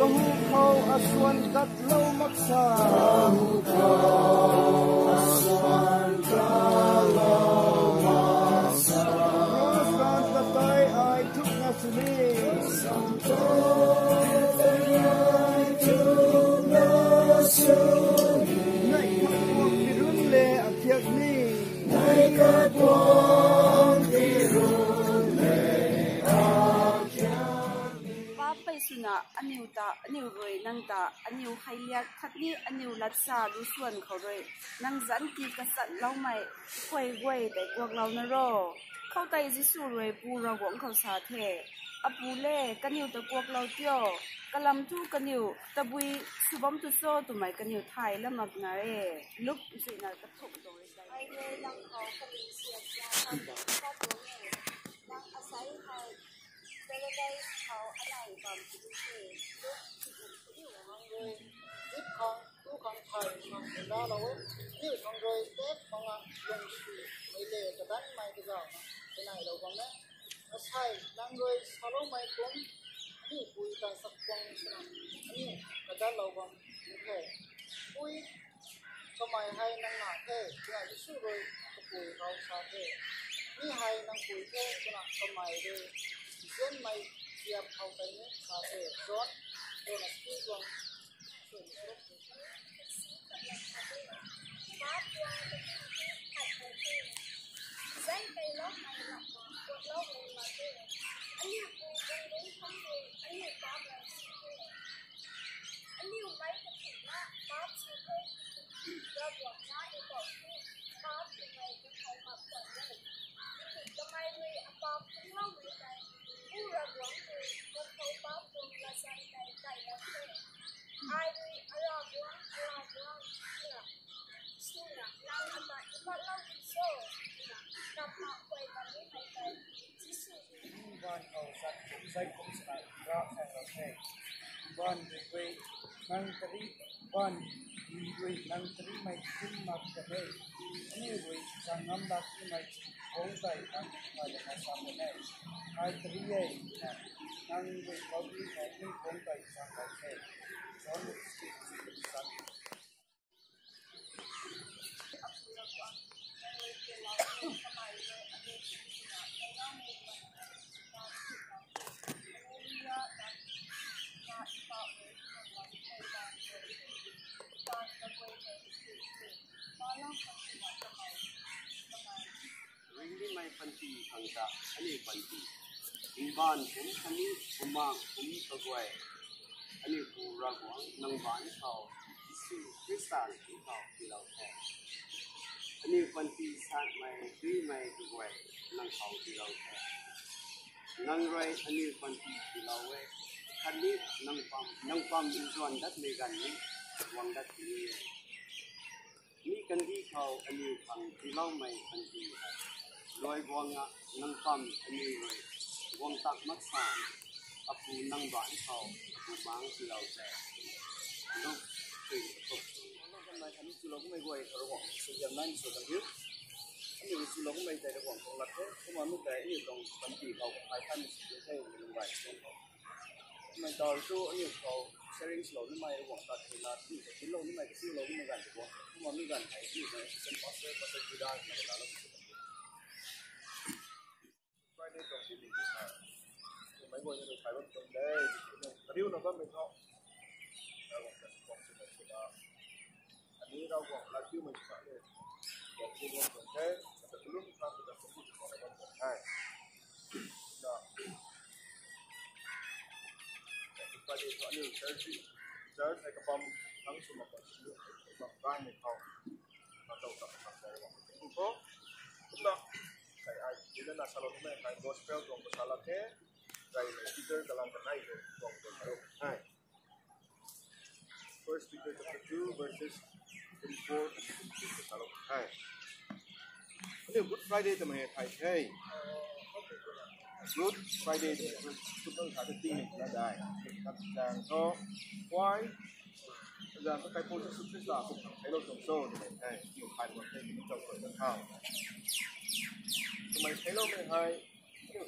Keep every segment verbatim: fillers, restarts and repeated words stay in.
Kahu khou asuan katlou maksa. Cross kan katai ai thukna sini. Nai khat guang tirun le athiak ni. Paap pei swna aniu ta, aniu rui nang ta, aniu khailiak khatni aniu latsa lu suan khou rui nang zanc ki kachatloumei khuay guay tei kuaklou na ro. Khoutei Jisu rui Pu Ravguangc khou sa the, Apu le, kaniw ta kuaklou tio. Kalam thu kaniw tabui sw bam tu cho twmei kaniw thay lam mak na e. Luk nchuina kathumh tuang rui tei. Ai rui nang khou kaling siat ya khat tuang e. Nang asei hei Paradise khou anei bam tu the. Luk nchuina kathumh tuang rui. Zip khang, tu khang thay khang laalou e. Aniu khang rui tet manga lung sw mei le kadanmei kazauhna kanei lou bam e. Asei nang rui saloumei kum, aniu pui tan sak kuang swna aniu kadanlou bam the. Pui, kamei hei nang na the, twna Jisu rui kapui khou sa the. Mi hei nang pui the, twna kamei rui nzianmei ziap khou tei ni sa the. John, John school tuang, Nang baanv khou zat kum zai kum swna ravc saenglou the. Baanv rui rui nang tari, baanv rui rui nang tarimei kum mak ta e. Aniu rui zang ngam lak nimei guang tei nang tumei lana sa kan e. Ai tari e, nang rui kau ri hei aniu guang tei zang lou the. John six, six. Ringnimei panty khang ta aniu panty, mbaanv kum khatni bumaengh kum kaguay, aniu Pu Ravguangc nang baanc khou, Jisu Khrista nang khou tiilou the. Aniu panty satmei, duimei kaguay nang khou tiilou the. Nang rui aniu panty tiilou e, khatni nang pam, nang pam nzuan datmei ganv ni guang dat puni e. Mi kandih khou aniu khang tiiloumei panty hei, luai guang a nang pam aniu rui guang tak mak san, Apu nang baanc khou Apu maengc tiilou the. Luk three, Luk three. Nai khatni chulou kummei guay Ravguangc suaihiam nai ni sw kan diu. Aniu chulou kummei tei Ravguangc tuang lat the. Kumna mi tei aniu tuang panty khou kaphai than ni sw the, lung gay sw the. Mei tau tu aniu khou sharing swlou nimei Ravguangc ta thei na, aniu khou tinlou nimei, kasilou nimei ganv tei bo. Kumna mi ganv hei aniu khou assistant pastor, Pastor Juda, mei laalou. Friday tuang di ni. Mei guay ni rui phai bam tuang de. Kariuna bammei thu Ravguangc ta tuang swna swna. Aniu Ravguangc lat tiumei swna ni. Guangc tiumei tuang the. Kata kalum kha kata kalum kha bam tuang the. Na, Friday thu aniu church, church hei kabam thang swna contribute bam gaymei khou, na tow ta kabam tei Ravguangc ta thangc khou. Kumna, kai ai, dina na salou nimei kai gospel tuang khou salou the, kai Peter kalam kanei tuang tuang salou the. First Peter chapter two, verses twenty-four and twenty-five ta salou the. Aniu Good Friday twmei thay the. Good Friday twmei tu tun thei ta ting ni na dai. Kat zang thu, why? Zang thu kaipouc Jisu Khrista kum thang theilou tuang cho twmei the. Aniu khai bam the, ni chau koi ta thau. Kamei theiloumei hei,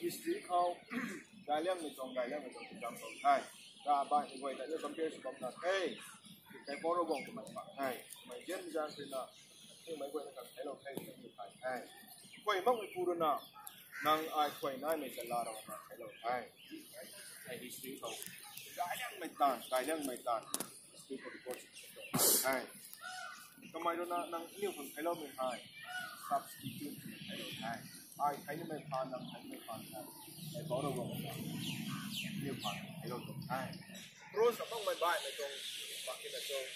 history khou, gayliangmei tuang, gayliangmei tuang example hei. Ra baihmei guay ta ni compare sw bam na the. Kaipouc Ravguangc kamei mak hei. Kamei zian zan sina, meic guayna kan theilou the, ni thay the. Khuay makmei pu runa, nang ai khuay naimei ta la rau na theilou the. Hei history khou, gayliangmei taanv, gayliangmei taanv, history khou record sw the. Kamei runa nang aniu khang theiloumei hei, substitute theilou the. Ai theinimei phaan, nang theinimei phaan ta, Kaipouc Ravguangc ta, aniu phaan theilou tuang the. Cross amakmei baihmei tuang, mak kina tuang.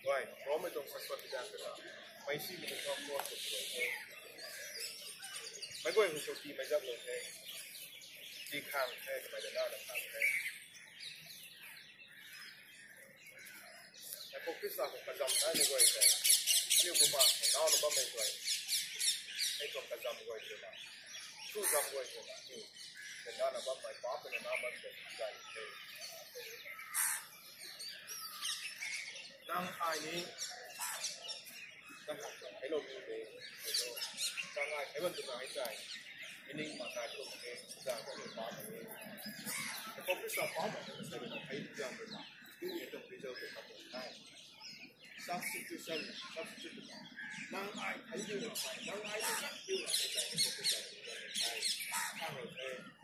Guay, Rome tuang saswan bidan kata. Mei si mi tuang cross tuang tuang the. Meic guay hei sw tiimei zat lou the. Tii khang the, kamei dana na khang the. Kaipu Khrista khou kazam naimei guay the. Aniu kumna nauna bammei guay. Hei tuang kazam guay twna, chu zam guay twna, aniu dana na bammei, paap twna na bammei guay the. Nang ai ni, nang ai theiloumei de, nang ai theiloumei tuang ai tei, meaning mak kai tuang de, zang khou paap de. Kaipu Khrista paap mak twna sa runa thei zang runa, aniu tuang result tu mak tuang the. Substitution, substitute. Nang ai thei diu na thei, nang ai thei diu na thei, thei, thei, thei, thei, thei, thei, thei,